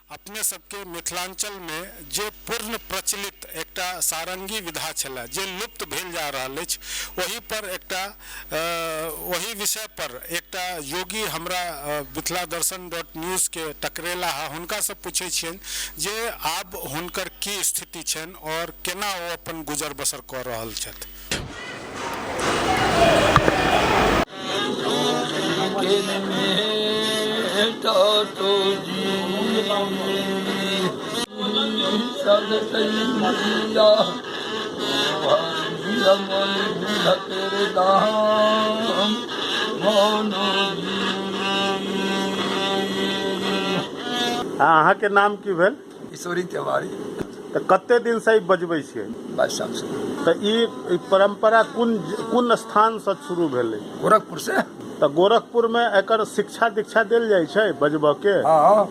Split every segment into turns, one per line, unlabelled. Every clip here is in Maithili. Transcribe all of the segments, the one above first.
अपने सबके मिथिलाञ्चलमे जे पूर्ण प्रचलित एकटा सारङ्गी विधा छलए जे लुप्त भेल जा रहल अछि, ओहि पर एकटा ओहि विषय पर एकटा योगी हमरा मिथिला दर्शन डॉट न्यूजके टकरेला हँ। हुनकासँ पूछै छियनि जे आब हुनकर की स्थिति छनि आओर केना ओ अपन गुजर बसर कऽ रहल छथि। अहाँके नाम की भेल?
ईश्वरी तिवारी।
तऽ कते दिन से ई बजबै छियै?
22 साल से।
तऽ ई परंपरा कोन कोन स्थान से शुरू भेलै?
गोरखपुर से।
तऽ गोरखपुर मे एकर शिक्षा दीक्षा देल जाइ छै बजबऽ के?
हाँ।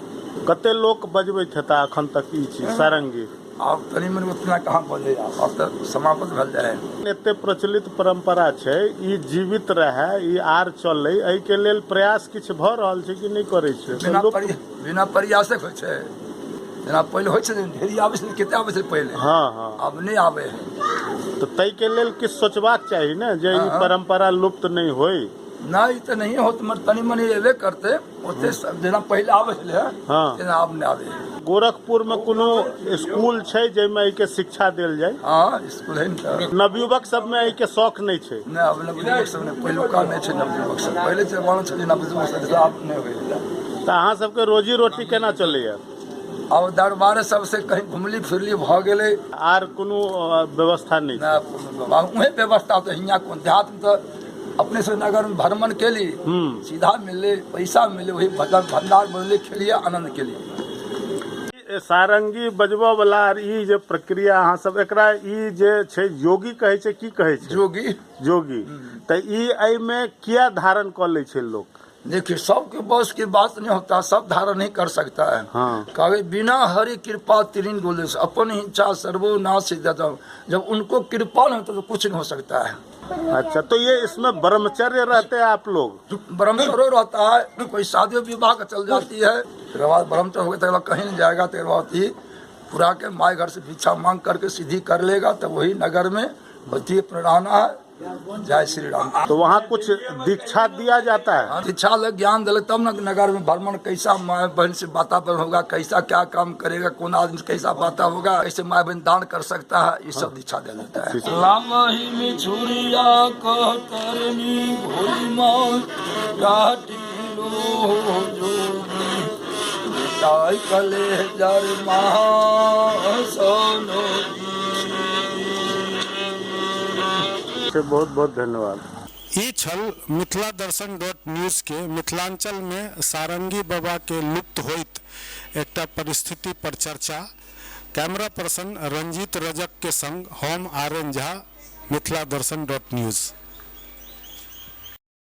कते लोक बजबैत हेता अखन तक ई चीज सारंगी?
आब तनी मनी उतना कहाँ बजै, आब तऽ समाप्त भेल जाइ है।
एते प्रचलित परंपरा छै, ई जीवित रहै, ई आर चलै, एहिके लेल प्रयास किछु भऽ रहल छै कि नहि करै छै?
बिना प्रयासक होइ छै? जेना पहिले होइ छलै, ढेरी आबै छलै, कते आबै छलै पहिले।
हँ हँ
आब नहि आबै है।
तऽ ताहिके लेल किछु सोचबाक चाही ने जे ई परम्परा लुप्त नहि होइ।
नहि तऽ नहीं होत, मगर तनी मनी एबे करते ओते सब, जेना पहिले आबै छलै तेना आब नहि आबै है।
गोरखपुर मे कोनो स्कूल छै जाहिमे एहिके शिक्षा देल जाय?
हँ, स्कूल है ने। तऽ
नवयुवक सबमे एहिके शौक नहि छै?
नहि, आब नवयुवक सब नहि, पहिलुका नहि छै नवयुवक सब। पहिले जमाना छलै नवयुवक सब, आब नहि होइ।
तऽ अहाँ सबके रोजी रोटी केना चलैया?
आब दरबार सबसे कहीं घुमली फिरली भऽ गेलै।
आर कोनो व्यवस्था नहि
छै? उहे व्यवस्था तऽ हियाँ कोन देहात में तऽ अपने से नगर में भ्रमण केली, सीधा मिलले, पैसा मिलले, वही भंडार बनले, खेलिए, आनंद केलिए।
सारंगी बजबऽ वाला आर ई जे प्रक्रिया अहाँ सब एकरा ई जे छै योगी कहै छै, की कहै छै?
जोगी।
जोगी। तऽ ई एहिमे किया धारण कऽ लै छै लोक?
देखिए, सबके बस की बात नहीं होता, सब धारण नहीं कर सकता है। कहे बिना हरि कृपा त्रिन बोले से अपन इच्छा सर्वनाश जब उनको कृपा नहीं होता तो कुछ नहीं हो सकता है।
अच्छा, तो ये इसमें ब्रह्मचर्य रहते हैं आप लोग?
ब्रह्मचर्य रहता है, कोई शादी विवाह का चल जाती है, तेरे बाद ब्रह्मचर्य हो गया, तेरे बाद कहीं नहीं जाएगा, तेरे बाद ही पूरा के माए घर से भिक्षा मांग करके सीधी कर लेगा, तब वही नगर में होती है रहना है। जय श्री राम।
तो वहाँ कुछ दीक्षा दिया जाता है?
हाँ, दीक्षा लग ज्ञान दिले तब न नगर में भ्रमण कैसा माए बहन से वातावरण होगा, कैसा क्या काम करेगा, कौन आदमी से कैसा बात होगा, कैसे माए बहन दान कर सकता है, ये सब दीक्षा दे देता है। लामही में छुरिया कहतरनी भोली मां काटिलो जोगी ताई कले जर महा सोनो।
से बहुत बहुत धन्यवाद। ई छल मिथिला दर्शन डॉट न्यूज के मिथिलांचल मे सारंगी बाबा के लुप्त होइत एकटा परिस्थिति पर चर्चा। कैमरा पर्सन रंजीत रजक के संग हम R N Jha, Mithila Darshan dot news.